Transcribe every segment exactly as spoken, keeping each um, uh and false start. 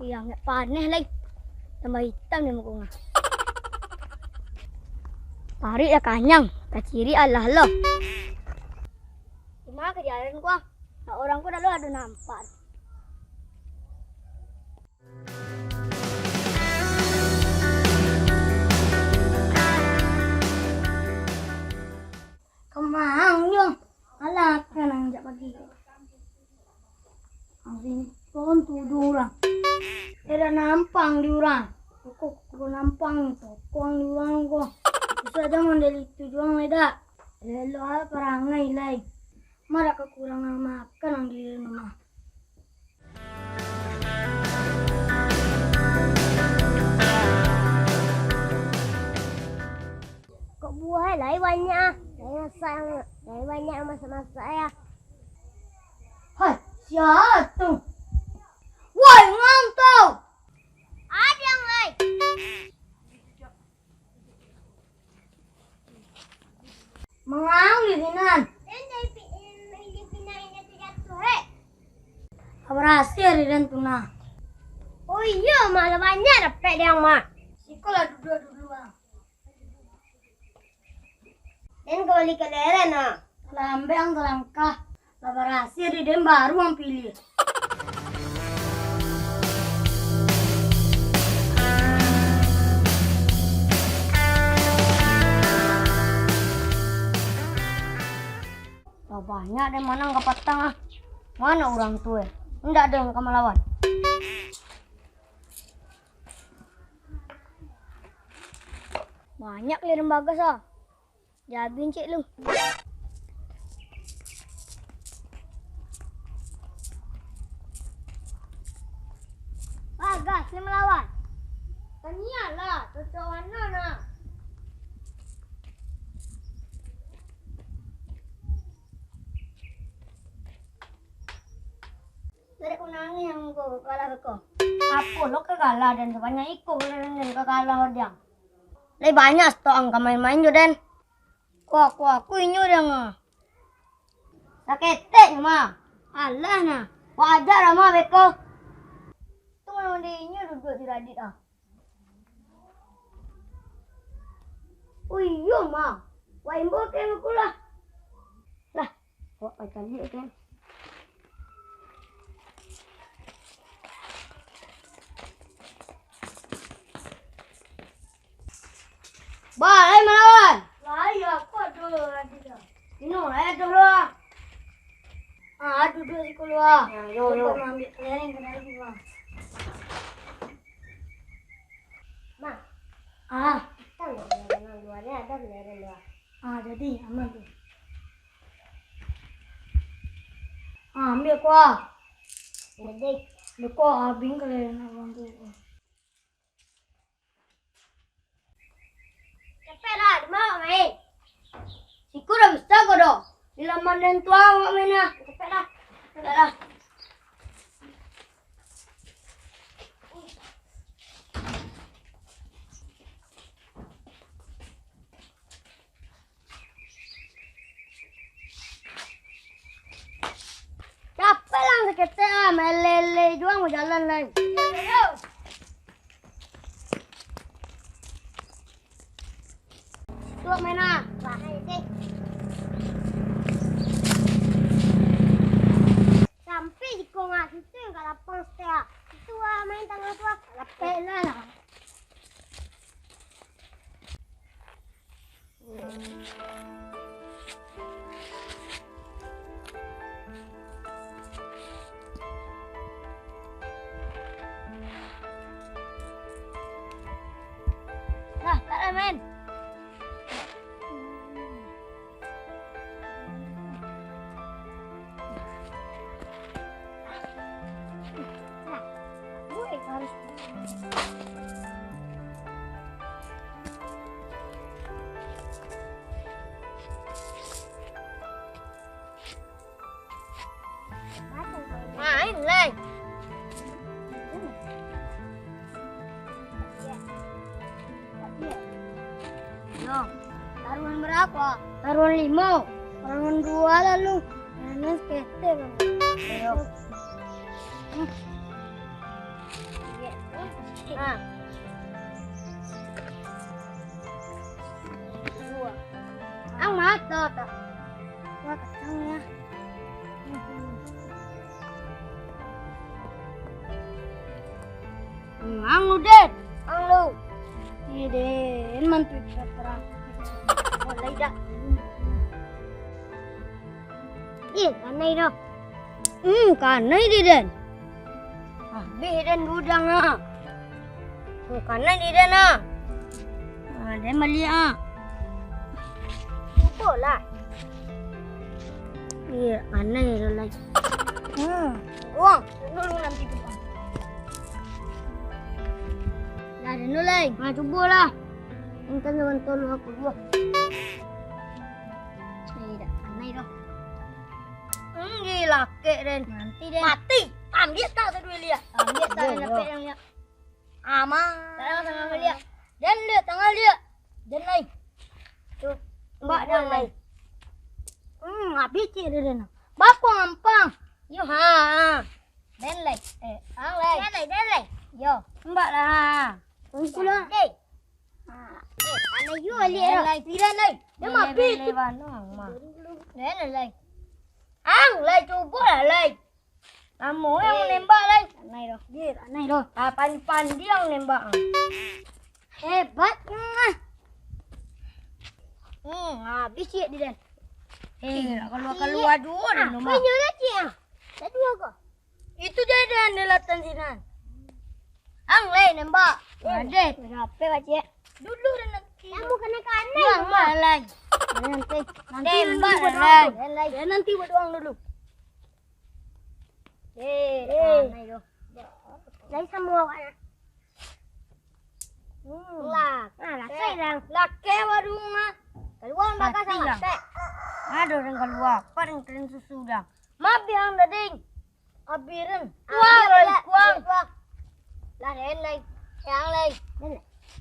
Iyo, angek paneh lai. Tambah itam dek muko ngah. Paruik lah kanyang, kaciri alah lo. Di ma ka jalan ko? Nak urang ko dak lo ado nampak. Kama ang yo? Alah, kan ang jak pagi. Ang sini pun tuduh urang. Tidak nampang di urang. Kok kudu nampang ni, tokong di urang ko. Bisa aja mandeli itu juang, lai dak? Lelo parangai lai. Marak kakurangan makan ang di rumah. Kok buah lai banyak ah? Lai masak, lai banyak masak-masak ya. Hai, sia tu? Woi, ngantau! Ada yang lai. Mangaun di sinan. Den dari pi-, dari pinang inyo tu jatuah, eh. Barasih di den tu nah. Oh iyo, malah banyak dapek di ang mah. Siko lah duduak dulu, ah. Den ka bali kaleren, ah. Lah ambek ang salangkah. Lah barasih di den baru ang piliah. Lah banyak den manang kapatang ah. Mano urang tu eh? Indak den ka malawan. Banyak kaleren bagas ah. Jabincik lu. Bagas ni malawan. Tanialah, cocok warna nah. Dari kunangi yang ko kalah ko. Apo lo kagalah dan sabanyak iko kaleren dan kagalah odiang. Lai banyak stok ang ka main-main jo den. Kuah-kuah ku inyo dang ah. Saketek nyo mah. Alah nah. Wajar lah mah beko. Tu mano di inyo duduak di radit ah. Oh iyo mah. Wak imbo ke beko lah. Lah, wak pakai tadi kan. Ba, lai malawan. Lai, aku ado lagi dah. Ino, lai ado lah. Ah, duduak siko lah. Ya, yo, yo. Ambiak kaleren ka dalam lah. Ma. Ah. Tahu nggak, dalam luarnya ada kaleren lah. Ah, jadi aman tu. Ah, ambiak kuah. Jadi. Ambiak kuah, abih kaleren abang tu. Capek lah, di ma awak main? Siko lah bisa ko doh. Di laman den tu awak main lah. Capek lah. Capek lah. Capek lah saketek ah, main lele juo bajalan lai. Tuak main ah. Wah, hai, teh. Sampai di kong ah, situ yang kat lapang setia. Situ ah, main tangah tu ah. Lapek lah lah. Lah, tak lah, men. Main lai. Yo, taruhan barapo? Taruhan limo. Taruhan duo lalu. Minus kete, Bang. Ayo. Ah. Dua. Ang mato to. Wah, kacang ya. Ang lu, Den. Ang lu. Iya, Den. Mantu terang. Mulai dah. Ih, kanai doh. Hmm, kanai di, Den. Habis, Den, gudang, ah. Hmm, kanai di, Den, ah. Ah, Den baliak, ah. Cubolah. Iya, kanai doh, lai. Hmm. Wah, dulu nanti tu, Bang. Dah, Den, lai. Nah, cubolah. Minta bantuan aku dulu. Tidak, kanai doh. Hmm, gilakek, Den. Nanti, Den. Mati. Ambiak tak tu duit liak? Ambiak tak, yo, Den, yo. Dapek yang liak? Aman. Tangah, tangah liak. Den liak, tangah liak. Den lai. Tu. Mbak, Den lai. Hmm, habis cik, Den. Bakuang ampang. Yo, ha, ha. Den lai. Eh, ang lai. Den lai, Den lai. Yo. Mbak lah, ha. Ang pulang. Dek. Eh, aneh juo liak lah. Tidak, lai. Dia mabik. Lebar, lebar, no, ang mah. Dia lah, lai. Ang, lai, cubolah, lai. Lamo ang nembak, lai. Anai doh. Dia, anai doh. Ah, pandi-pandi ang nembak, ang. Hebat, ang. Hmm, habis cik di, Den. Eh, kalua-kalua duo, Den, rumah. Apa nyo lah, cik, ah? Dah duo ko. Itu je, Den, di latan sinan. Ang, lai, nembak. Adeh. Berapa, Pak Cik? Dulu, Den, nanti. Kamu kena kanai, Den, Bang. Lai. Nanti. Nanti tembak, dulu, Den, lai. Den, lai. Ya, nanti berdoa dulu. Eh, eh. Kanai tu. Lai sama awak, ya. Hmm. Lah. Ah, lah, sai, Dang. Lakek warung, ah. Kalua bakal mati, Dang. Ado urang kalua, apa yang kalian susu, Dang? Maaf, Dang, tadi. Abiran. Kuang, kuang. Lah, Den, lai. Yang, lai.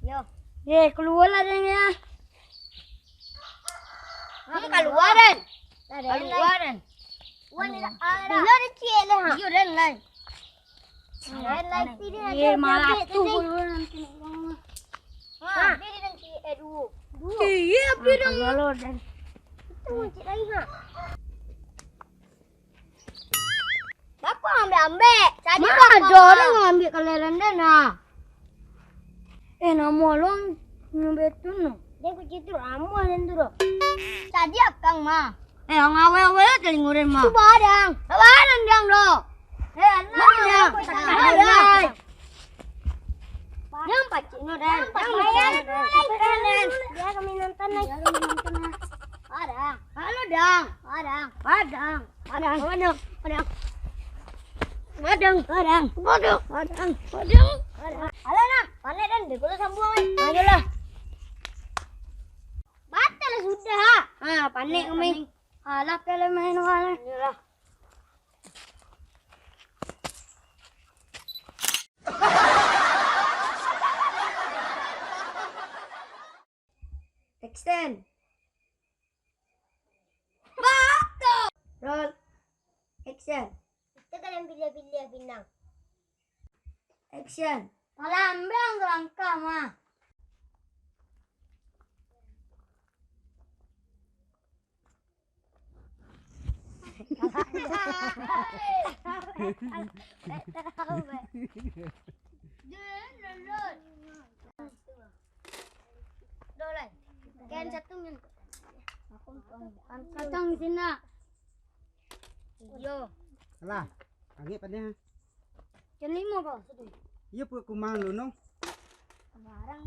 Yo. Ye, kalua lah, Den, ya. Kamu kalua, Den. Lah, Den, kalua, lai. Den. Wan, ada. Iyo, Den, ciek lah. Iyo, Den, lai. Den, lai, sini aja. Ye, malah tu kalua nanti. Ha, beri nanti, eh, duo. Duo. Iya, beri. Kalua, Den. Itu cik lai, ha. Bapa ambek-ambek. Tadi ma ado urang ambek kalian, Den, ah. Eh, namo alun nyo betul no. Den, kunci tu ramuah, Den, tu doh. Tadi akang mah. Eh, ang awal-awal tadi ngurin mah. Tu barang. Barang, Dang, doh. Eh, anak, Dang. Barang. Yang pacik no, Den. Yang pacik no, Den. Biar kami nonton, lai. Biar kami nonton, lai. Padang. Halo, Dang. Padang. Padang. Padang. Padang. Padang. Padang. Padang. Padang. Padang. Halo, Dang. Panek, Den. Dek kulo sambuang, eh. Ayolah. Batal lah sudah. Ah, panek kami. Alah, kalau main orang, eh. Ayolah. Action. Bato. Roll. Action. Itu kan yang pilih-pilih pinang. Action. Palambang selangkah mah. Ken satu nyen. Kacang di sini. Iyo. Alah, agak padah. Ken limo ko. Iyo, pun kumang lu, no. Barang.